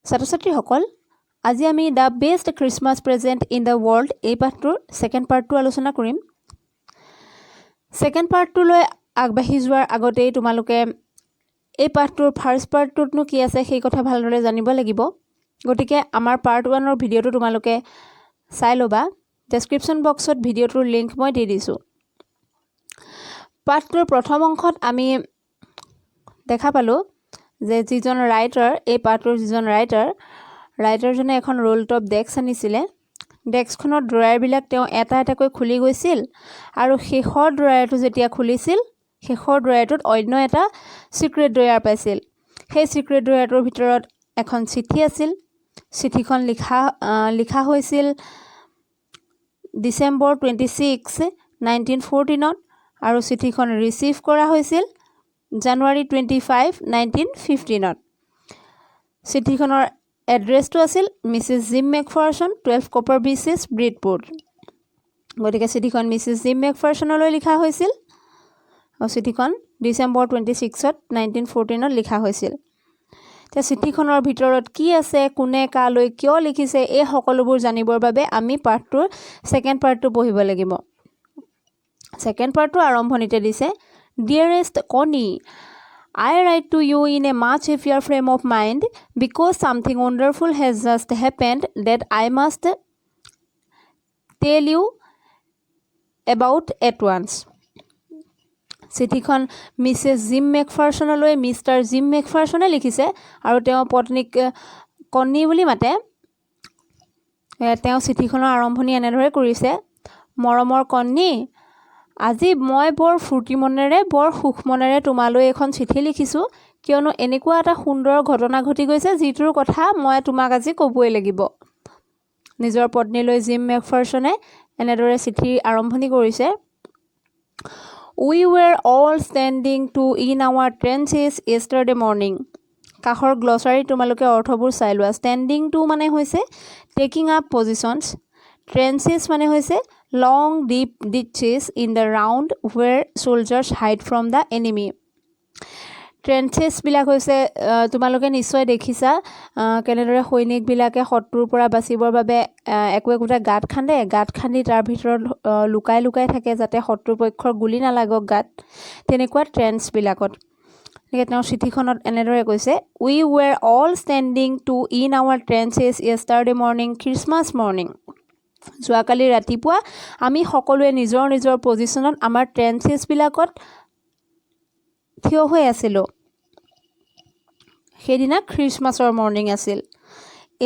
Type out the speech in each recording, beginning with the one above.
ছাত্ৰ ছাত্ৰীসকল, আজি আমি "The Best Christmas Present in the World" এই পাঠটোৰ ছেকেণ্ড পাৰ্টটো আলোচনা কৰিম। ছেকেণ্ড পাৰ্টটোলৈ আগবাঢ়ি যোৱাৰ আগতেই তোমালোকে এই পাঠটোৰ ফাৰ্ষ্ট পাৰ্টটোতনো কি আছে, সেই কথা ভালদৰে জানিব লাগিব। গতিকে আমাৰ পাৰ্ট ওৱানৰ ভিডিঅ'টো তোমালোকে চাই ল'বা। ডেছক্ৰিপশ্যন বক্সত ভিডিঅ'টোৰ লিংক মই দি দিছোঁ। পাঠটোৰ প্ৰথম অংশত আমি দেখা পালোঁ যে যিজন ৰাইটাৰ, এই পাঠটোৰ যিজন ৰাইটাৰ, ৰাইটাৰজনে এখন ৰোল টপ ডেস্ক আনিছিলে। ডেস্কখনৰ ড্ৰয়াৰবিলাক তেওঁ এটা এটাকৈ খুলি গৈছিল আৰু শেষৰ ড্ৰয়াৰটো যেতিয়া খুলিছিল, শেষৰ ড্ৰয়াৰটোত অন্য এটা ছিক্ৰেট ড্ৰয়াৰ পাইছিল। সেই ছিক্ৰেট ড্ৰয়াৰটোৰ ভিতৰত এখন চিঠি আছিল। চিঠিখন লিখা হৈছিল ডিচেম্বৰ 26, 1914ত আৰু চিঠিখন ৰিচিভ কৰা হৈছিল জানুৱাৰী 25, 1915ত। চিঠিখনৰ এড্ৰেছটো আছিল মিছেছ জিম মেকফাৰচন, 12 কপাৰ বিচেছ, ব্ৰিডপ'ৰ্ট। গতিকে চিঠিখন মিছেছ জিম মেকফাৰচনলৈ লিখা হৈছিল আৰু চিঠিখন ডিচেম্বৰ 26ত, 1914ত লিখা হৈছিল। এতিয়া চিঠিখনৰ ভিতৰত কি আছে, কোনে কালৈ কিয় লিখিছে, এই সকলোবোৰ জানিবৰ বাবে আমি পাঠটোৰ ছেকেণ্ড পাৰ্টটো পঢ়িব লাগিব। ছেকেণ্ড পাৰ্টটো আৰম্ভণিতে দিছে, "Dearest Connie, I write to you in a much happier frame of mind because something wonderful has just happened that I must tell you about at once." চিঠিখন মিছেছ জিম মেকফাৰচনলৈ মিষ্টাৰ জিম মেকফাৰচনে লিখিছে আৰু তেওঁ পত্নীক কণী বুলি মাতে। তেওঁ চিঠিখনৰ আৰম্ভণি এনেদৰে কৰিছে, "মৰমৰ কণী, আজি মই বৰ ফূৰ্তি মনেৰে, বৰ সুখ মনেৰে তোমালৈ এখন চিঠি লিখিছোঁ, কিয়নো এনেকুৱা এটা সুন্দৰ ঘটনা ঘটি গৈছে, যিটোৰ কথা মই তোমাক আজি ক'বই লাগিব।" নিজৰ পত্নীলৈ জিম মেকফাৰচনে এনেদৰে চিঠিৰ আৰম্ভণি কৰিছে। "We were all standing to in our trenches yesterday morning." কাষৰ গ্লছাৰীত তোমালোকে অৰ্থবোৰ চাই লোৱা। ষ্টেণ্ডিং টু মানে হৈছে টেকিং আপ পজিশ্যনছ। ট্ৰেঞ্চেছ মানে হৈছে long deep ditches in the ground where soldiers hide from the enemy. ট্ৰেঞ্চেছবিলাক হৈছে, তোমালোকে নিশ্চয় দেখিছা, কেনেদৰে সৈনিকবিলাকে শত্ৰুৰ পৰা বাচিবৰ বাবে একো একোটা গাঁত খান্দে। গাঁত খান্দি তাৰ ভিতৰত লুকাই লুকাই থাকে, যাতে শত্ৰুপক্ষৰ গুলি নালাগক গাত। তেনেকুৱা ট্ৰেঞ্চবিলাকত। গতিকে তেওঁ চিঠিখনত এনেদৰে কৈছে, "We were all standing to in our trenches yesterday morning, Christmas morning." যোৱাকালি ৰাতিপুৱা আমি সকলোৱে নিজৰ নিজৰ পজিশ্যনত আমাৰ ট্ৰেঞ্চেছবিলাকত থিয় হৈ আছিলোঁ। সেইদিনা খ্ৰীষ্টমাছৰ মৰ্ণিং আছিল।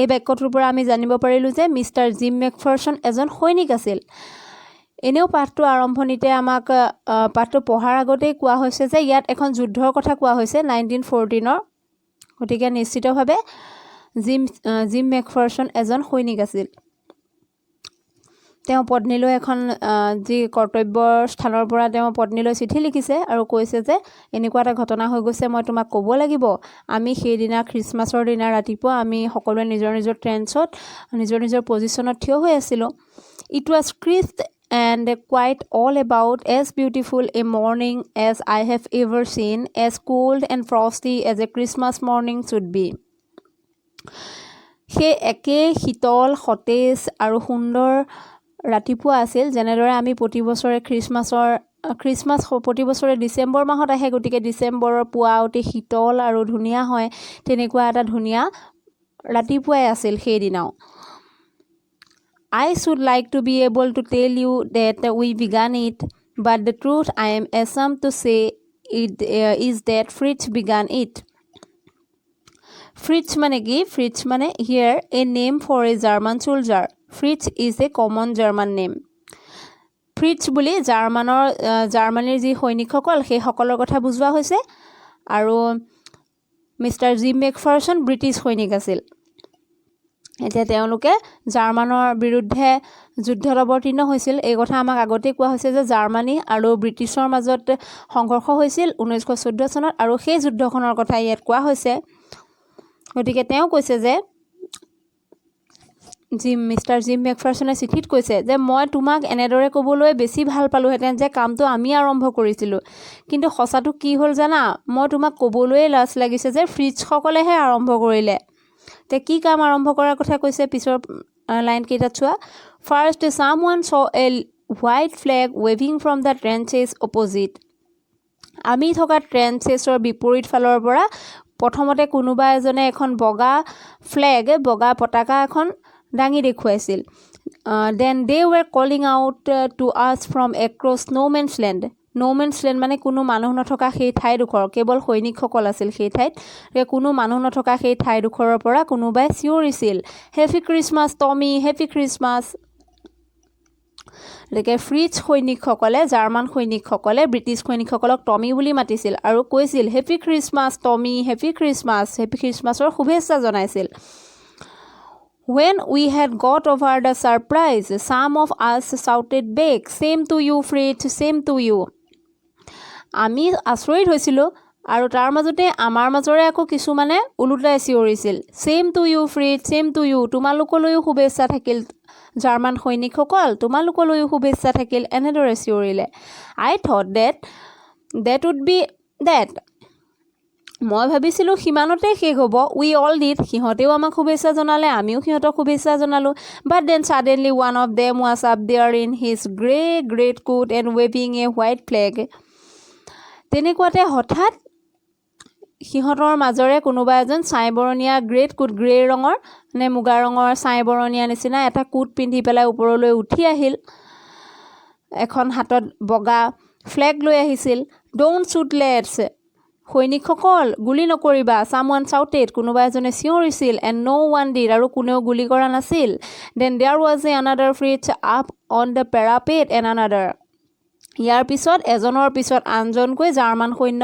এই বাক্যটোৰ পৰা আমি জানিব পাৰিলোঁ যে মিষ্টাৰ জিম মেকফাৰচন এজন সৈনিক আছিল। এনেও পাঠটো আৰম্ভণিতে আমাক পাঠটো পঢ়াৰ আগতেই কোৱা হৈছে যে ইয়াত এখন যুদ্ধৰ কথা কোৱা হৈছে 1914ৰ। গতিকে নিশ্চিতভাৱে জিম মেকফাৰচন এজন সৈনিক আছিল। তেওঁ পত্নীলৈ এখন যি কৰ্তব্যৰ স্থানৰ পৰা তেওঁ পত্নীলৈ চিঠি লিখিছে আৰু কৈছে যে এনেকুৱা এটা ঘটনা হৈ গৈছে, মই তোমাক ক'ব লাগিব। আমি সেইদিনা খ্ৰীষ্টমাছৰ দিনা ৰাতিপুৱা আমি সকলোৱে নিজৰ নিজৰ ট্ৰেঞ্চত, নিজৰ নিজৰ পজিশ্যনত থিয় হৈ আছিলোঁ। "It was crisp and quiet all about, as beautiful a morning as I have ever seen, as cold and frosty as a Christmas morning should be." সেই একেই শীতল, সতেজ আৰু সুন্দৰ ৰাতিপুৱা আছিল, যেনেদৰে আমি প্ৰতি বছৰে খ্ৰীষ্টমাছ প্ৰতি বছৰে ডিচেম্বৰ মাহত আহে, গতিকে ডিচেম্বৰৰ পুৱা অতি শীতল আৰু ধুনীয়া হয়, তেনেকুৱা এটা ধুনীয়া ৰাতিপুৱাই আছিল সেইদিনাও। "I should like to be able to tell you that we began it, but the truth, I am ashamed to say it, is that Fritz began it." Fritz মানে কি? ফ্ৰিটছ মানে here a name for a German soldier. Fritz is a common German name. Fritz বুলি জাৰ্মানীৰ যি সৈনিকসকল, সেইসকলৰ কথা বুজোৱা হৈছে আৰু মিষ্টাৰ জিম মেকফাৰচন ব্ৰিটিছ সৈনিক আছিল। এতিয়া তেওঁলোকে জাৰ্মানৰ বিৰুদ্ধে যুদ্ধত অৱতীৰ্ণ হৈছিল। এই কথা আমাক আগতেই কোৱা হৈছে যে জাৰ্মানী আৰু ব্ৰিটিছৰ মাজত সংঘৰ্ষ হৈছিল 1914 চনত আৰু সেই যুদ্ধখনৰ কথা ইয়াত কোৱা হৈছে। গতিকে তেওঁ কৈছে যে মিষ্টাৰ জিম মেকফাৰচনে চিঠিত কৈছে যে মই তোমাক এনেদৰে ক'বলৈ বেছি ভাল পালোঁহেঁতেন যে কামটো আমি আৰম্ভ কৰিছিলোঁ, কিন্তু সঁচাটো কি হ'ল জানা? মই তোমাক ক'বলৈয়ে লাজ লাগিছে যে ফ্ৰিটছসকলেহে আৰম্ভ কৰিলে। এতিয়া কি কাম আৰম্ভ কৰাৰ কথা কৈছে পিছৰ লাইনকেইটাত চোৱা। First, someone saw a white flag waving from the trenches opposite. আমি থকা ট্ৰেঞ্চেছৰ বিপৰীত ফালৰ পৰা প্ৰথমতে কোনোবা এজনে এখন বগা ফ্লেগ, বগা পতাকা এখন দাঙি দেখুৱাইছিল। Then they were calling out to us from across no man's land. No man's land মানে কোনো মানুহ নথকা সেই ঠাইডোখৰ, কেৱল সৈনিকসকল আছিল সেই ঠাইত। কোনো মানুহ নথকা সেই ঠাইডোখৰৰ পৰা কোনোবাই চিঞৰিছিল, "Happy Christmas, Tommy, Happy Christmas." গতিকে ফ্ৰিটজ সৈনিকসকলে, জাৰ্মান সৈনিকসকলে ব্ৰিটিছ সৈনিকসকলক টমি বুলি মাতিছিল আৰু কৈছিল, "Happy Christmas, Tommy, Happy Christmas." Happy খ্ৰীষ্টমাছৰ শুভেচ্ছা জনাইছিল। When we had got over the surprise, some of us shouted back, "Same to you, Fritz, same to you." আমি আচৰিত হৈছিলোঁ আৰু তাৰ মাজতে আমাৰ মাজৰে আকৌ কিছুমানে ওলোটাই চিঞৰিছিল, "Same to you, Fritz, same to you." তোমালোকলৈও শুভেচ্ছা থাকিল, জাৰ্মান সৈনিকসকল, তোমালোকলৈও শুভেচ্ছা থাকিল, এনেদৰে চিঞৰিলে। I thought that that would be that. মই ভাবিছিলোঁ সিমানতে শেষ হ'ব। We all did. সিহঁতেও আমাক শুভেচ্ছা জনালে, আমিও সিহঁতক শুভেচ্ছা জনালোঁ। But then suddenly one of them was up there in his grey greatcoat and waving a white flag. তেনেকুৱাতে হঠাৎ সিহঁতৰ মাজৰে কোনোবা এজন ছাই বৰণীয়া গ্ৰেট কোট, গ্ৰে ৰঙৰ নে মুগা ৰঙৰ ছাই বৰণীয়া নিচিনা এটা কোট পিন্ধি পেলাই ওপৰলৈ উঠি আহিল। এখন হাতত বগা ফ্লেগ লৈ আহিছিল। "Don't shoot, lads." সৈনিকসকল, গুলী নকৰিবা। Someone shouted. কোনোবা এজনে চিঞৰিছিল। And no one did. আৰু কোনেও গুলী কৰা নাছিল। Then there was a another Fritz up on the parapet, and another. ইয়াৰ পিছত এজনৰ পিছত আনজনকৈ জাৰ্মান সৈন্য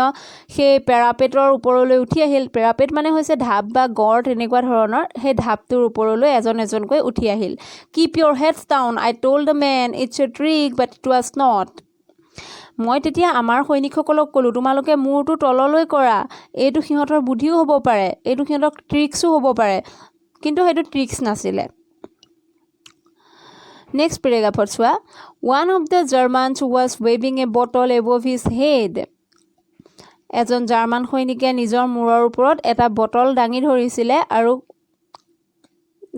সেই পেৰাপেটৰ ওপৰলৈ উঠি আহিল। পেৰাপেট মানে হৈছে ঢাপ বা গড় তেনেকুৱা ধৰণৰ। সেই ঢাপটোৰ ওপৰলৈ এজন এজনকৈ উঠি আহিল। "Keep your heads down," I told the men. "It's a trick." But it was not. মই তেতিয়া আমাৰ সৈনিকসকলক ক'লোঁ, তোমালোকে মূৰটো তললৈ কৰা, এইটো সিহঁতৰ বুদ্ধিও হ'ব পাৰে, এইটো সিহঁতৰ ট্ৰিক্সো হ'ব পাৰে। কিন্তু সেইটো ট্ৰিক্স নাছিলে। নেক্সট পেৰেগ্ৰাফত চোৱা। One of the Germans was waving a bottle above his head. এজন জাৰ্মান সৈনিকে নিজৰ মূৰৰ ওপৰত এটা বটল দাঙি ধৰিছিলে আৰু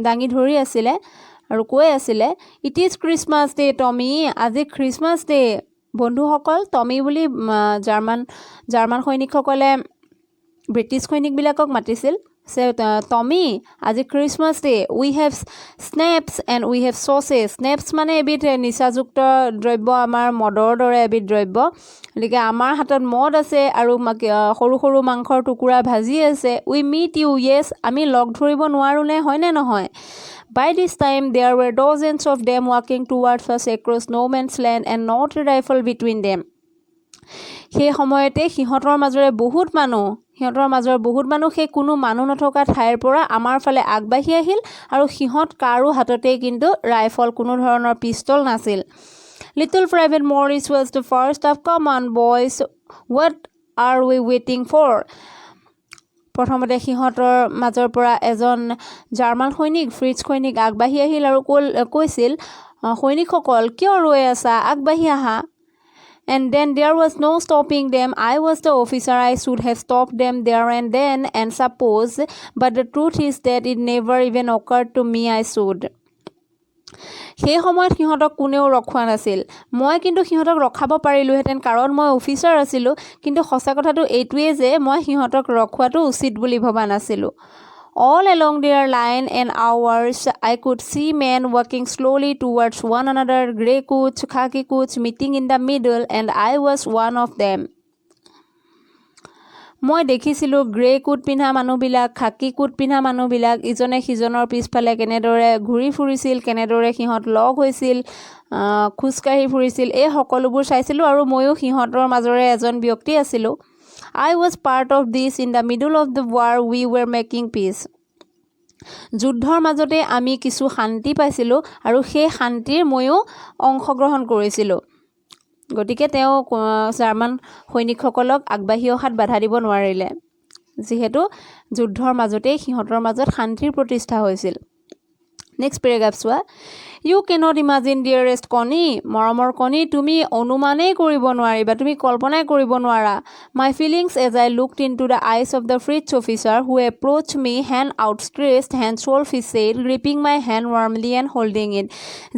দাঙি ধৰি আছিলে আৰু কৈ আছিলে, "It is Christmas Day, Tommy." আজি খ্ৰীষ্টমাছ ডে, বন্ধুসকল। টমি বুলি জাৰ্মান সৈনিকসকলে ব্ৰিটিছ সৈনিকবিলাকক মাতিছিল। টমি, আজি Christmas day. We have schnapps and we have sausage. স্নেপছ মানে এবিধ নিচাযুক্ত দ্ৰব্য, আমাৰ মদৰ দৰে এবিধ দ্ৰব্য। গতিকে আমাৰ হাতত মদ আছে আৰু সৰু সৰু মাংসৰ টুকুৰা ভাজি আছে। We meet you, yes? আমি লগ ধৰিব নোৱাৰোঁনে, হয়নে নহয়? By this time there were dozens of them walking towards us across no man's land and not a rifle between them. সেই সময়তে সিহঁতৰ মাজৰ বহুত মানুহ সেই কোনো মানুহ নথকা ঠাইৰ পৰা আমাৰ ফালে আগবাঢ়ি আহিল আৰু সিহঁত কাৰো হাততেই কিন্তু ৰাইফল, কোনো ধৰণৰ পিষ্টল নাছিল। Little Private Morris was the first up. "Come on, boys, what are we waiting for?" প্ৰথমতে সিহঁতৰ মাজৰ পৰা এজন জাৰ্মান সৈনিক, ফ্ৰিটজ সৈনিক আগবাঢ়ি আহিল আৰু কৈছিল, সৈনিকসকল, কিয় ৰৈ আছা, আগবাঢ়ি আহা। And then there was no stopping them. I was the officer. I should have stopped them there and then, I suppose, but the truth is that it never even occurred to me I should. সেই সময়ত সিহঁতক কোনেও ৰখোৱা নাছিল। মই কিন্তু সিহঁতক ৰখাব পাৰিলোহেঁতেন, কাৰণ মই অফিচাৰ আছিলোঁ। কিন্তু সঁচা কথাটো এইটোৱেই যে মই সিহঁতক ৰখোৱাটো উচিত বুলি ভবা নাছিলোঁ। All along their line and ours I could see men walking slowly towards one another, grey coats, khaki coats, meeting in the middle, and I was one of them. মই দেখিছিলোঁ গ্ৰে কোট পিন্ধা মানুহবিলাক, খাকী coat পিন্ধা মানুহবিলাক ইজনে সিজনৰ পিছফালে কেনেদৰে ঘূৰি ফুৰিছিল, কেনেদৰে সিহঁত লগ হৈছিল, খোজকাঢ়ি ফুৰিছিল, এই সকলোবোৰ চাইছিলোঁ আৰু ময়ো সিহঁতৰ মাজৰে এজন ব্যক্তি আছিলোঁ। I was part of this. In the middle of the war we were making peace. যুদ্ধৰ মাজতে আমি কিছু শান্তি পাইছিলোঁ আৰু সেই শান্তিৰ ময়ো অংশগ্ৰহণ কৰিছিলোঁ। গতিকে তেওঁ জাৰ্মান সৈনিকসকলক আগবাঢ়ি অহাত বাধা দিব নোৱাৰিলে, যিহেতু যুদ্ধৰ মাজতেই সিহঁতৰ মাজত শান্তিৰ প্ৰতিষ্ঠা হৈছিল। নেক্সট পেৰেগ্ৰাফ চোৱা। ইউ কেনট ইমাজিন ডিয়েৰেষ্ট কণী, মৰমৰ কণী, তুমি অনুমানেই কৰিব নোৱাৰিবা, তুমি কল্পনাই কৰিব নোৱাৰা। My feelings as I looked into the eyes of the French officer who approached me, hand outstretched. "Hans Wolf," he said, gripping my hand warmly and holding it.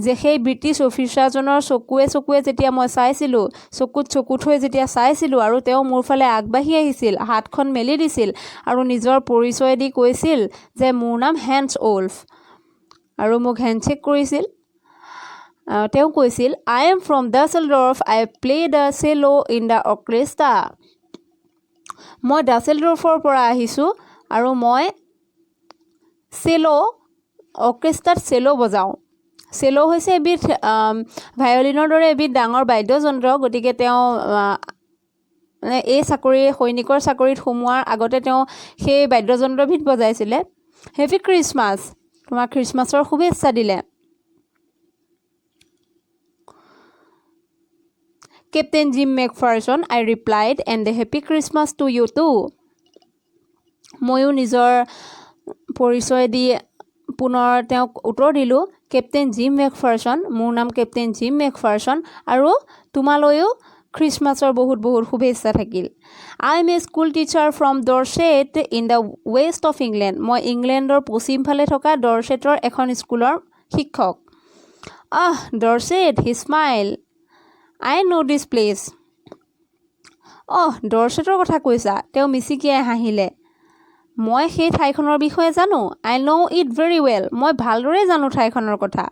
যে সেই ব্ৰিটিছ অফিচাৰজনৰ চকুৱে চকুৱে যেতিয়া মই চাইছিলোঁ, চকুত চকু থৈ যেতিয়া চাইছিলোঁ আৰু তেওঁ মোৰ ফালে আগবাঢ়ি আহিছিল, হাতখন মেলি দিছিল আৰু নিজৰ পৰিচয় দি কৈছিল যে মোৰ নাম হেন্স উল্ফ আৰু মোক হেণ্ডশ্বেক কৰিছিল। তেওঁ কৈছিল, "I am from Dusseldorf. I play the cello in the orchestra." মই ডাছেলডৰ্ফৰ পৰা আহিছোঁ আৰু মই চেল' অৰ্কেষ্ট্ৰাত চেল' বজাওঁ। চেল' হৈছে এবিধ ভায়লিনৰ দৰে এবিধ ডাঙৰ বাদ্যযন্ত্ৰ। গতিকে তেওঁ মানে এই চাকৰি, সৈনিকৰ চাকৰিত সোমোৱাৰ আগতে তেওঁ সেই বাদ্যযন্ত্ৰবিধ বজাইছিলে। "Happy Christmas." তোমাক খ্ৰীষ্টমাছৰ শুভেচ্ছা দিলে। "Captain Jim Macpherson," I replied, "and happy Christmas to you too." ময়ো নিজৰ পৰিচয় দি পুনৰ তেওঁক উত্তৰ দিলোঁ, কেপ্টেইন জিম মেকফাৰচন, মোৰ নাম কেপ্টেইন জিম মেকফাৰচন আৰু তোমালৈও খ্ৰীষ্টমাছৰ বহুত বহুত শুভেচ্ছা থাকিল। "I am a school teacher from Dorset in the west of England." মই ইংলেণ্ডৰ পশ্চিম ফালে থকা ডৰছেটৰ এখন স্কুলৰ শিক্ষক। "Ah, Dorset," he smiled, "I know this place." অহ, ডৰছেটৰ কথা কৈছা, তেওঁ মিচিকিয়াই হাঁহিলে। মই সেই ঠাইখনৰ বিষয়ে জানো। "I know it very well." মই ভালদৰেই জানো ঠাইখনৰ কথা।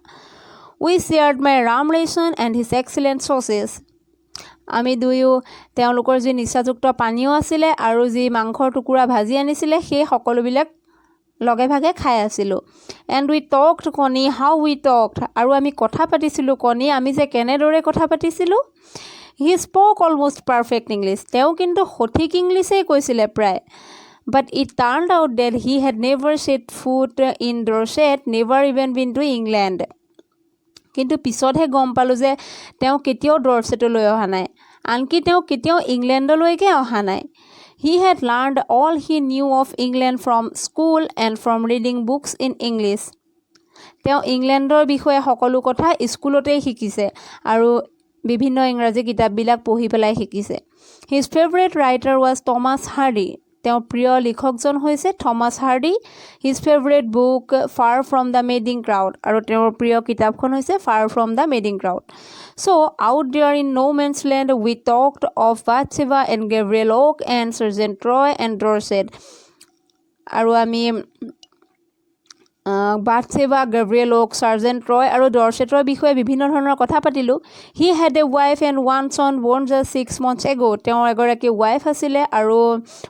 We shared my rum ration and his excellent sausage. আমি দুয়ো তেওঁলোকৰ যি নিচাযুক্ত পানীয় আছিলে আৰু যি মাংসৰ টুকুৰা ভাজি আনিছিলে, সেই সকলোবিলাক লগে ভাগে খাই আছিলোঁ। And we talked, Connie, how we talked! আৰু আমি কথা পাতিছিলোঁ কণী, আমি যে কেনেদৰে কথা পাতিছিলোঁ। He spoke almost perfect English. তেওঁ কিন্তু সঠিক ইংলিছেই কৈছিলে প্ৰায়। But it turned out that he had never set foot in Dorset, never even been to England. কিন্তু পিছতহে গম পালোঁ যে তেওঁ কেতিয়াও ডৰছেটলৈ অহা নাই, আনকি তেওঁ কেতিয়াও ইংলেণ্ডলৈকে অহা নাই। He had learned all he knew of England from school and from reading books in English. তেওঁ ইংলেণ্ডৰ বিষয়ে সকলো কথা স্কুলতেই শিকিছে আৰু বিভিন্ন ইংৰাজী কিতাপবিলাক পঢ়ি পেলাই শিকিছে। His favourite writer was Thomas Hardy. তেওঁৰ প্ৰিয় লিখকজন হৈছে Thomas Hardy. His favourite book, Far from the Madding Crowd. আৰু তেওঁৰ প্ৰিয় কিতাপখন হৈছে Far from the Madding Crowd. So out there in no man's land we talked of Bathsheba and Gabriel Oak and Sergeant Troy and Dorset. আৰু আমি বাথছেবা, Gabriel ওক, sergeant Troy আৰু ডৰছেটৰ বিষয়ে বিভিন্ন ধৰণৰ কথা পাতিলোঁ। He had a wife and one son born just 6 months ago. তেওঁৰ এগৰাকী ৱাইফ আছিলে আৰু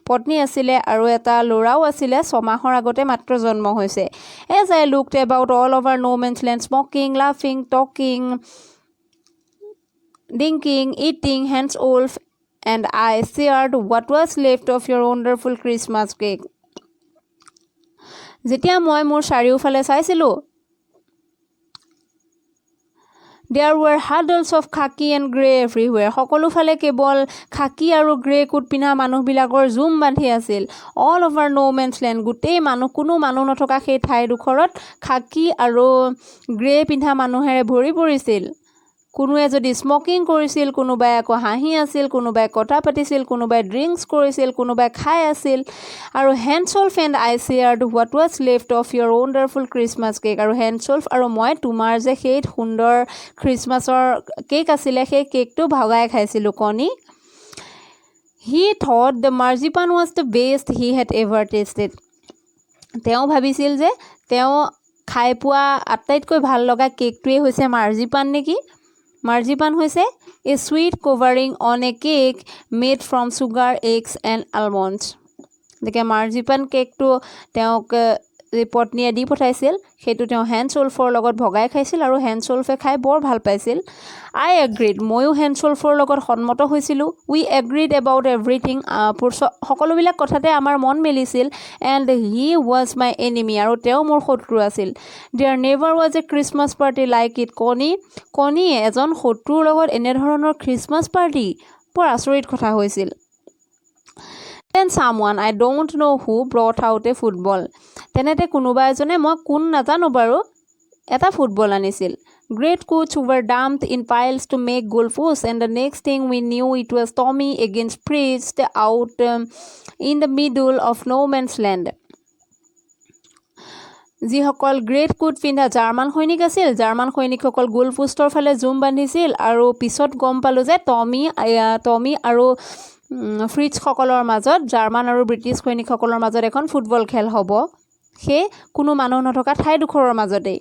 পত্নী আছিলে আৰু এটা ল'ৰাও আছিলে, 6 মাহৰ আগতে মাত্ৰ জন্ম হৈছে। As I looked about all over no man's land, smoking, laughing, talking, drinking, eating, Hans Wolf and I shared what was left of your wonderful Christmas cake. যেতিয়া মই মোৰ চাৰিওফালে চাইছিলোঁ, there were huddles of khaki and grey everywhere. সকলোফালে কেৱল খাকী আৰু grey coat পিন্ধা মানুহবিলাকৰ জুম বান্ধি আছিল। All over no man's land, গোটেই মানুহ, কোনো মানুহ নথকা সেই ঠাইডোখৰত খাকী আৰু গ্ৰে পিন্ধা মানুহেৰে ভৰি পৰিছিল। কোনোৱে যদি স্মকিং কৰিছিল, কোনোবাই আকৌ হাঁহি আছিল, কোনোবাই কথা পাতিছিল, কোনোবাই ড্ৰিংকছ কৰিছিল, কোনোবাই খাই আছিল। আৰু Hans Wolf and I shared what was left of your wonderful Christmas cake. আৰু হেন্স উল্ফ আৰু মই তোমাৰ যে সেই সুন্দৰ খ্ৰীষ্টমাছৰ কেক আছিলে, সেই কেকটো ভগাই খাইছিলোঁ কণী। He thought the marzipan was the best he had ever tasted. তেওঁ ভাবিছিল যে তেওঁ খাই পোৱা আটাইতকৈ ভাল লগা কেকটোৱেই হৈছে মাৰ্জিপান নেকি। মাৰ্জিপান হৈছে a sweet covering on a cake made from sugar, eggs and almonds. গতিকে মাৰ্জিপান কেকটো তেওঁক যি পত্নীয়ে দি পঠাইছিল, সেইটো তেওঁ হেন্স উল্ফৰ লগত ভগাই খাইছিল আৰু হেন্স উল্ফে খাই বৰ ভাল পাইছিল। I agreed. ময়ো হেন্স উল্ফৰ লগত সন্মত হৈছিলোঁ। We agreed about everything. সকলোবিলাক কথাতে আমাৰ মন মিলিছিল। And he was my enemy. আৰু তেওঁ মোৰ শত্ৰু আছিল। There never was a Christmas party like it, Connie. কণী, এজন শত্ৰুৰ লগত এনেধৰণৰ খ্ৰীষ্টমাছ পাৰ্টি, বৰ আচৰিত কথা হৈছিল। Then someone, I don't know who, brought out a football. তেনেতে কোনোবা এজনে, মই কোন নাজানো বাৰু, এটা ফুটবল আনিছিল। Great coats were dumped in piles to make goal post, and the next thing we knew, it was Tommy against Fritz out in the middle of no man's land. যিসকল গ্ৰেট কোট পিন্ধা German সৈনিক আছিল, German সৈনিকসকল গোল পোষ্টৰ ফালে জুম বান্ধিছিল আৰু পিছত গম পালোঁ যে টমি আৰু ফ্ৰিটজসকলৰ মাজত, জাৰ্মান আৰু ব্ৰিটিছ সৈনিকসকলৰ মাজত এখন ফুটবল খেল হ'ব সেই কোনো মানুহ নথকা ঠাইডোখৰৰ মাজতেই।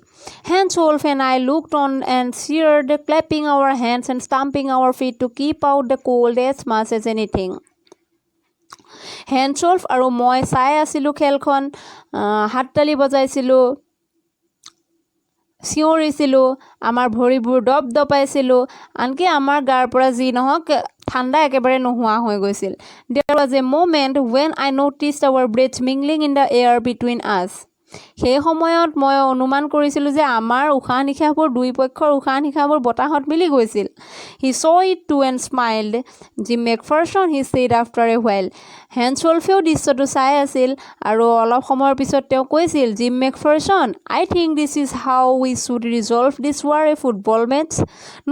Hans Wolf and I looked on and cheered, clapping our hands and stamping our feet to keep out the cold as much as anything. Hans Wolf আৰু মই চাই আছিলোঁ খেলখন, হাততালি বজাইছিলোঁ, চিঞৰিছিলোঁ, আমাৰ ভৰিবোৰ দপ দপাইছিলোঁ, আনকি আমাৰ গাৰ পৰা যি নহওক ঠাণ্ডা একেবাৰে নোহোৱা হৈ গৈছিল। There was a moment when I noticed our breaths mingling in the air between us. সেই সময়ত মই অনুমান কৰিছিলোঁ যে আমাৰ উশাহ নিশাহবোৰ, দুই পক্ষৰ উশাহ নিশাহবোৰ বতাহত মিলি গৈছিল। He saw it too and smiled. "Jim Macpherson," he said after a while. Hans ৱল্ফেও দৃশ্যটো চাই আছিল আৰু অলপ সময়ৰ পিছত তেওঁ কৈছিল, "Jim Macpherson, I think this is how we should resolve this war, a football match.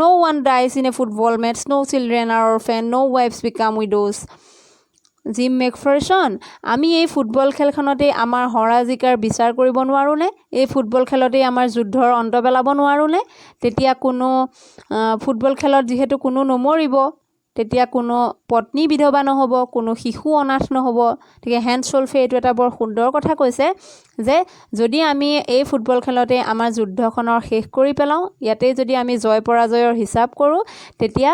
No one dies in a football match, no children are orphaned, no wives become widows." Gym মেকফাৰচন, আমি এই football খেলখনতেই আমাৰ হৰা জিকাৰ বিচাৰ কৰিব নোৱাৰোঁনে? এই football খেলতেই আমাৰ যুদ্ধৰ অন্ত পেলাব নোৱাৰোঁনে? তেতিয়া কোনো ফুটবল খেলত যিহেতু কোনো নমৰিব, তেতিয়া কোনো পত্নী বিধৱা নহ'ব, কোনো শিশু অনাথ নহ'ব। গতিকে হেন্স ৱল্ফে এইটো এটা বৰ সুন্দৰ কথা কৈছে যে যদি আমি এই ফুটবল খেলতেই আমাৰ যুদ্ধখনৰ শেষ কৰি পেলাওঁ, ইয়াতেই যদি আমি জয় পৰাজয়ৰ হিচাপ কৰোঁ, তেতিয়া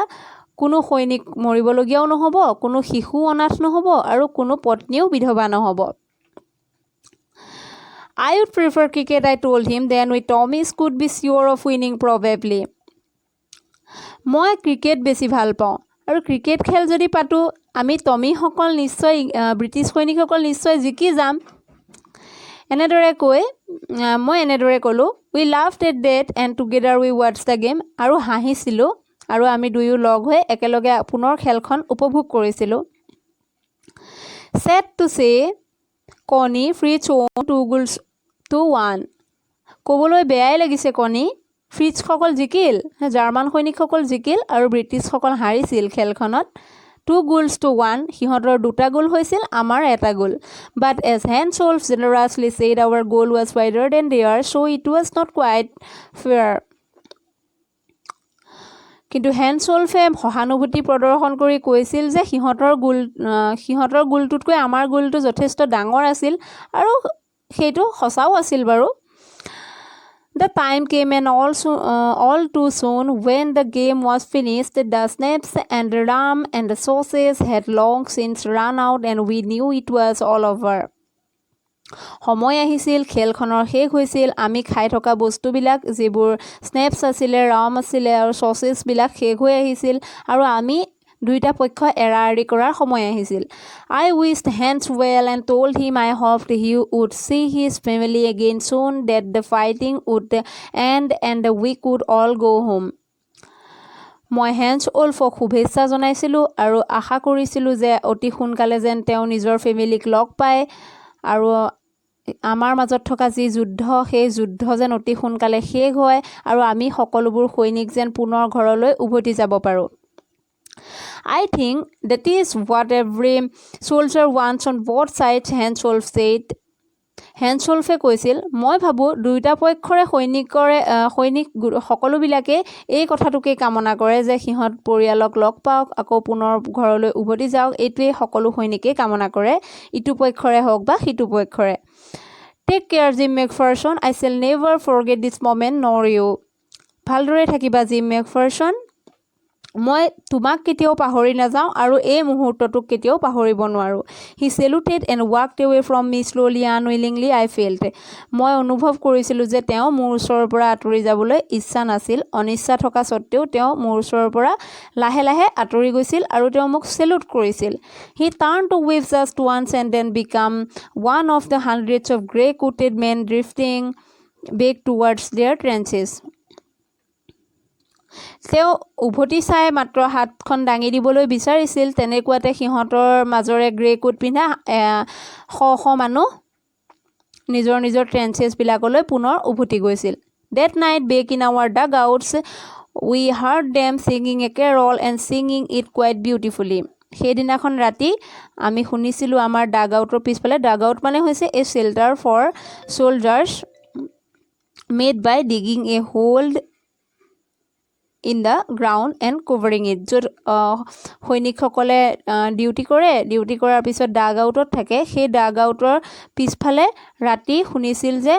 কোনো সৈনিক মৰিবলগীয়াও নহ'ব, কোনো শিশু অনাথ নহ'ব আৰু কোনো পত্নীও বিধৱা নহ'ব। "I would prefer cricket," I told him. "Then we Tommies could be sure of winning, probably." মই ক্ৰিকেট বেছি ভাল পাওঁ আৰু ক্ৰিকেট খেল যদি পাতোঁ, আমি টমীসকল নিশ্চয়, ব্ৰিটিছ সৈনিকসকল নিশ্চয় জিকি যাম। এনেদৰে কৈ মই এনেদৰে ক'লোঁ। We laughed at that and together we watched the game. আৰু হাঁহিছিলোঁ আৰু আমি দুয়ো লগ হৈ একেলগে পুনৰ খেলখন উপভোগ কৰিছিলোঁ। Sad to say, Connie, Fritz won 2 goals to 1. ক'বলৈ বেয়াই লাগিছে কনি, ফ্ৰিটজসকল জিকিল, জাৰ্মান সৈনিকসকল জিকিল আৰু ব্ৰিটিছসকল হাৰিছিল খেলখনত 2 goals to 1। সিহঁতৰ দুটা গ'ল হৈছিল, আমাৰ এটা গ'ল। But as Hans Wolf generously said, our goal was wider than theirs, so it was not quite fair. কিন্তু হেন্স ৱল্ফে সহানুভূতি প্ৰদৰ্শন কৰি কৈছিল যে সিহঁতৰ গ'লটোতকৈ আমাৰ গ'লটো যথেষ্ট ডাঙৰ আছিল আৰু সেইটো সঁচাও আছিল বাৰু। The time came, and all too soon, when the game was finished. The schnapps and the rum and the sausage had long since run out, and we knew it was all over. সময় আহিছিল, খেলখনৰ শেষ হৈছিল। আমি খাই থকা বস্তুবিলাক, যিবোৰ স্নেপছ আছিলে, ৰাম আছিলে আৰু চচেছবিলাক শেষ হৈ আহিছিল আৰু আমি দুয়োটা পক্ষ এৰা এৰি কৰাৰ সময় আহিছিল। I wished Hans well and told him I hoped he would see his family again soon, that the fighting would end and we could all go home. মই হেন্স ৱল্ফক শুভেচ্ছা জনাইছিলোঁ আৰু আশা কৰিছিলোঁ যে অতি সোনকালে যেন তেওঁ নিজৰ ফেমিলিক লগ পায় আৰু আমাৰ মাজত থকা যি যুদ্ধ, সেই যুদ্ধ যেন অতি সোনকালে শেষ হয় আৰু আমি সকলোবোৰ সৈনিক যেন পুনৰ ঘৰলৈ উভতি যাব পাৰোঁ। "I think that is what every soldier wants on both sides," Hans Wolf said. Hans ৱল্ফে কৈছিল, মই ভাবোঁ দুয়োটা পক্ষৰে সৈনিক সকলোবিলাকেই এই কথাটোকেই কামনা কৰে যে সিহঁত পৰিয়ালক লগ পাওক, আকৌ পুনৰ ঘৰলৈ উভতি যাওক। এইটোৱেই সকলো সৈনিকেই কামনা কৰে, ইটো পক্ষৰে হওক বা সিটো পক্ষৰে। Take care, Jim Macpherson. I shall never forget this moment, nor you. ভালদৰে থাকিবা জিম মেকফাৰচন, মই তোমাক কেতিয়াও পাহৰি নাযাওঁ আৰু এই মুহূৰ্তটোক কেতিয়াও পাহৰিব নোৱাৰোঁ। He saluted and walked away from me slowly, unwillingly, I felt. মই অনুভৱ কৰিছিলোঁ যে তেওঁ মোৰ ওচৰৰ পৰা আঁতৰি যাবলৈ ইচ্ছা নাছিল। অনিচ্ছা থকা স্বত্তেও তেওঁ মোৰ ওচৰৰ পৰা লাহে লাহে আঁতৰি গৈছিল আৰু তেওঁ মোক চেলুট কৰিছিল। He turned to wave just once and then became one of the hundreds of grey coated men drifting back towards their trenches. তেওঁ উভতি চাই মাত্ৰ হাতখন দাঙি দিবলৈ বিচাৰিছিল, তেনেকুৱাতে সিহঁতৰ মাজৰে গ্ৰে কোট পিন্ধা শ শ মানুহ নিজৰ নিজৰ ট্ৰেঞ্চেছবিলাকলৈ পুনৰ উভতি গৈছিল। That night back in our dugouts we heard them singing a carol and singing it quite beautifully. সেইদিনাখন ৰাতি আমি শুনিছিলোঁ আমাৰ ডাগ আউটৰ পিছফালে, ডাগ আউট মানে হৈছে a shelter for soldiers made by digging a hole in the ground and covering it, য'ত সৈনিকসকলে ডিউটি কৰে, ডিউটি কৰাৰ পিছত ডাগ আউটত থাকে। সেই ডাগ আউটৰ পিছফালে ৰাতি শুনিছিল যে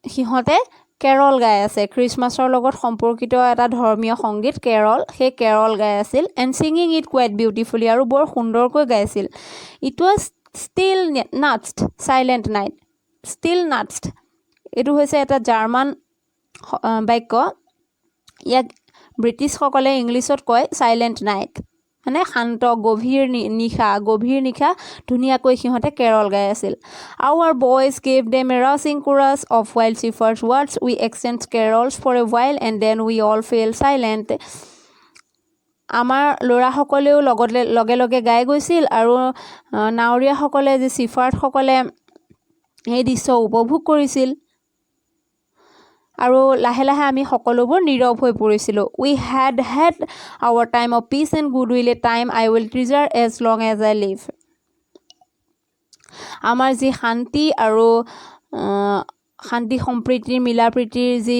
সিহঁতে কেৰল গাই আছে। খ্ৰীষ্টমাছৰ লগত সম্পৰ্কিত এটা ধৰ্মীয় সংগীত কেৰল, সেই কেৰল গাই আছিল। And singing it quite beautifully, আৰু বৰ সুন্দৰকৈ গাইছিল। It was Stille Nacht, silent night. Stille Nacht এইটো হৈছে এটা জাৰ্মান বাক্য। ইয়াক ব্ৰিটিছসকলে ইংলিছত কয় চাইলেণ্ট নাইট, মানে শান্ত গভীৰ নিশা। গভীৰ নিশা ধুনীয়াকৈ সিহঁতে কেৰল গাই আছিল। Our boys gave them a rousing chorus of wild shepherd's words. We exchanged carols for a while and then we all fell silent. আমাৰ ল'ৰাসকলেও লগতে লগে লগে গাই গৈছিল আৰু নাৱৰীয়াসকলে, যি চিফাৰ্ডসকলে সেই দৃশ্য উপভোগ কৰিছিল আৰু লাহে লাহে আমি সকলোবোৰ নীৰৱ হৈ পৰিছিলোঁ। We had had our time of peace and goodwill, a time I will treasure as long as I live. আমাৰ যি শান্তি আৰু শান্তি সম্প্ৰীতিৰ মিলা প্ৰীতিৰ যি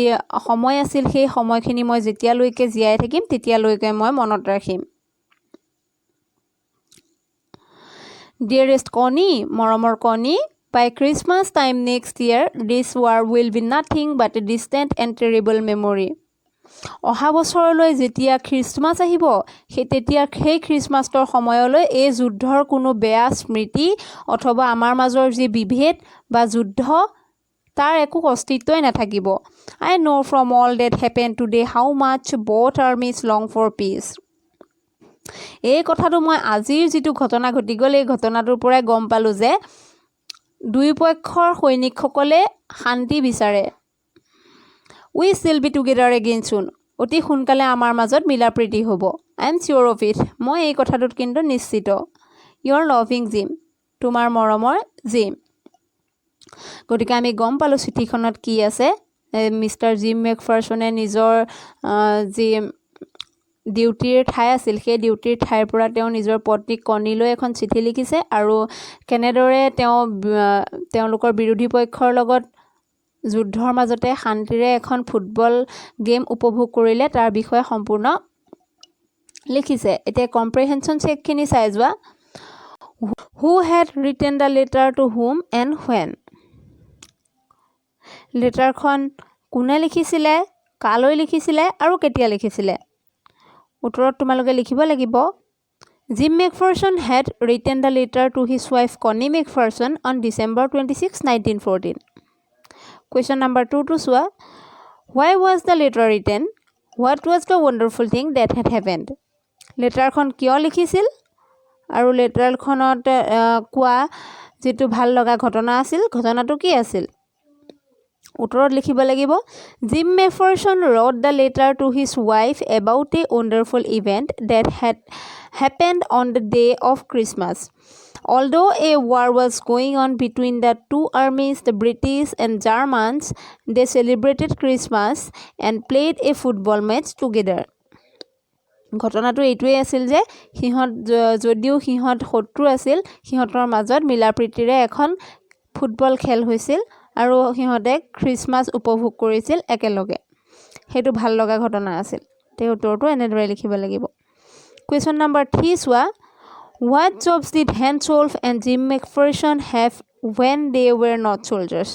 সময় আছিল, সেই সময়খিনি মই যেতিয়ালৈকে জীয়াই থাকিম তেতিয়ালৈকে মই মনত ৰাখিম। ডিয়েৰেষ্ট কণী, মৰমৰ কণী, by Christmas time next year this war will be nothing but a distant and terrible memory. অহা বছৰলৈ যেতিয়া খ্ৰীষ্টমাছ আহিব, সেই তেতিয়া সেই খ্ৰীষ্টমাছৰ সময়লৈ এই যুদ্ধৰ কোনো বেয়া স্মৃতি অথবা আমাৰ মাজৰ যি বিভেদ বা যুদ্ধ, তাৰ একো অস্তিত্বই নাথাকিব। I know from all that happened today how much both armies long for peace. এই কথাটো মই আজিৰ যিটো ঘটনা ঘটি গ'ল, এই ঘটনাটোৰ পৰাই গম পালোঁ যে দুয়োপক্ষৰ সৈনিকসকলে শান্তি বিচাৰে। We shall be together again soon. অতি সোনকালে আমাৰ মাজত মিলা প্ৰীতি হ'ব। I am sure of it. মই এই কথাটোত কিন্তু নিশ্চিত। ইয়ৰ লভিং জিম, তোমাৰ মৰমৰ জিম। গতিকে আমি গম পালোঁ চিঠিখনত কি আছে। মিষ্টাৰ জিম মেকফাৰ্চনে নিজৰ যি ডিউটিৰ ঠাই আছিল, সেই ডিউটিৰ ঠাইৰ পৰা তেওঁ নিজৰ পত্নীক কণীলৈ এখন চিঠি লিখিছে আৰু কেনেদৰে তেওঁ তেওঁলোকৰ বিৰোধী পক্ষৰ লগত যুদ্ধৰ মাজতে শান্তিৰে এখন ফুটবল গেম উপভোগ কৰিলে, তাৰ বিষয়ে সম্পূৰ্ণ লিখিছে। এতিয়া কম্প্ৰিহেনশ্যন চেকখিনি চাই যোৱা। Who had written the letter, to whom and when? লেটাৰখন কোনে লিখিছিলে, কালৈ লিখিছিলে আৰু কেতিয়া লিখিছিলে? উত্তৰত তোমালোকে লিখিব লাগিব, Jim Macpherson had written the letter to his wife Connie Macpherson on December 26, 1914. Question number টুটো চোৱা। Why was the letter written? What was the wonderful thing that had happened? লেটাৰখন কিয় লিখিছিল আৰু লেটাৰখনত কোৱা যিটো ভাল লগা ঘটনা আছিল, ঘটনাটো কি আছিল? উত্তৰত লিখিব লাগিব, Jim Macpherson wrote the letter to his wife about a wonderful event that had happened on the day of Christmas. Although a war was going on between the two armies, the British and Germans, they celebrated Christmas and played a football match together. ঘটনাটো এইটোৱেই আছিল যে সিহঁত যদিও সিহঁত শত্ৰু আছিল, সিহঁতৰ মাজত মিলা প্ৰীতিৰে এখন ফুটবল খেল হৈছিল আৰু সিহঁতে খ্ৰীষ্টমাছ উপভোগ কৰিছিল একেলগে। সেইটো ভাল লগা ঘটনা আছিল। তে উত্তৰটো এনেদৰে লিখিব লাগিব। কুৱেশ্যন নাম্বাৰ থ্ৰী চোৱা। What jobs did Hans Wolf and Jim Macpherson have when they were not soldiers?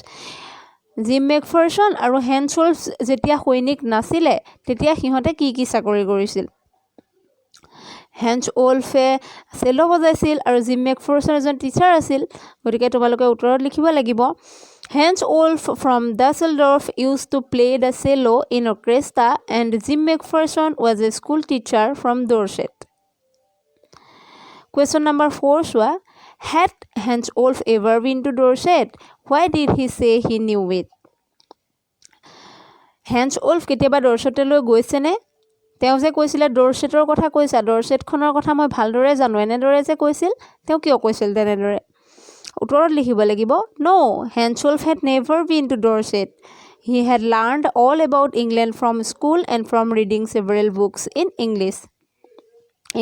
Gym মেকফাৰ্চন আৰু হেন্স ৱল্ফ যেতিয়া সৈনিক নাছিলে, তেতিয়া সিহঁতে কি কি চাকৰি কৰিছিল? হেন্স ৱল্ফে চেল' বজাইছিল আৰু জিম মেকফাৰ্চন এজন টিচাৰ আছিল। গতিকে তোমালোকে উত্তৰত লিখিব লাগিব, Hans Wolf from Dusseldorf used to play the cello in orchestra and Jim Macpherson was a school teacher from Dorset. Question number four চোৱা। Had Hans Wolf ever been to Dorset? Why did he say he knew it? Hans Wolf কেতিয়াবা ডৰছেটলৈ গৈছেনে? তেওঁ যে কৈছিলে, ডৰছেটৰ কথা কৈছা, ডৰছেটখনৰ কথা মই ভালদৰে জানো, এনেদৰে যে কৈছিল, তেওঁ কিয় কৈছিল তেনেদৰে? উত্তৰত লিখিব লাগিব, No, Hans Wolf had never been to Dorset. He had learned all about England from school and from reading several books in English.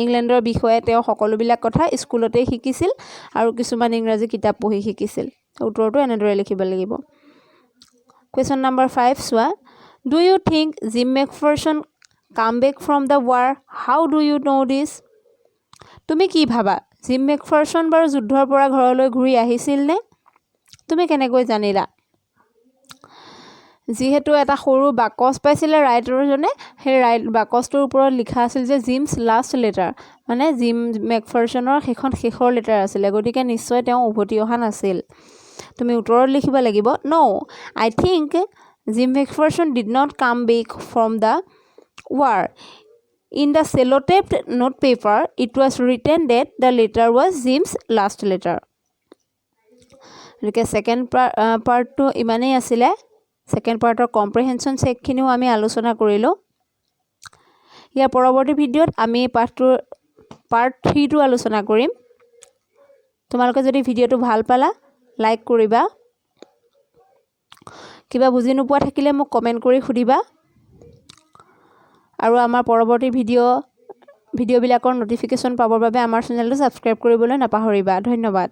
ইংলেণ্ডৰ বিষয়ে তেওঁ সকলোবিলাক কথা স্কুলতেই শিকিছিল আৰু কিছুমান ইংৰাজী কিতাপ পঢ়ি শিকিছিল। উত্তৰটো এনেদৰে লিখিব লাগিব। কুৱেশ্যন নাম্বাৰ 5 চোৱা। Do you think Jim Macpherson come back from the war? How do you know this? তুমি কি ভাবা, জিম মেকফাৰ্চন বাৰু যুদ্ধৰ পৰা ঘৰলৈ ঘূৰি আহিছিলনে? তুমি কেনেকৈ জানিলা? যিহেতু এটা সৰু বাকচ পাইছিলে ৰাইটাৰজনে, সেই বাকচটোৰ ওপৰত লিখা আছিল যে জিমছ লাষ্ট লেটাৰ, মানে জিম মেকফাৰ্চনৰ সেইখন শেষৰ লেটাৰ আছিলে। গতিকে নিশ্চয় তেওঁ উভতি অহা নাছিল। তুমি উত্তৰত লিখিব লাগিব, "No, I think Jim Macpherson did not come back from the war. In the cellotaped note paper, it was written that the letter was Jim's last letter." গতিকে ছেকেণ্ড পাৰ্টটো ইমানেই আছিলে। ছেকেণ্ড পাৰ্টৰ কম্প্ৰিহেনশ্যন চেকখিনিও আমি আলোচনা কৰিলোঁ। ইয়াৰ পৰৱৰ্তী ভিডিঅ'ত আমি পাঠটোৰ পাৰ্ট 3টো আলোচনা কৰিম। তোমালোকে যদি ভিডিঅ'টো ভাল পালা, লাইক কৰিবা। কিবা বুজি নোপোৱা থাকিলে মোক কমেণ্ট কৰি সুধিবা আৰু আমাৰ পৰৱৰ্তী ভিডিঅ'বিলাকৰ ন'টিফিকেশ্যন পাবৰ বাবে আমাৰ চেনেলটো ছাবস্ক্ৰাইব কৰিবলৈ নাপাহৰিবা। ধন্যবাদ।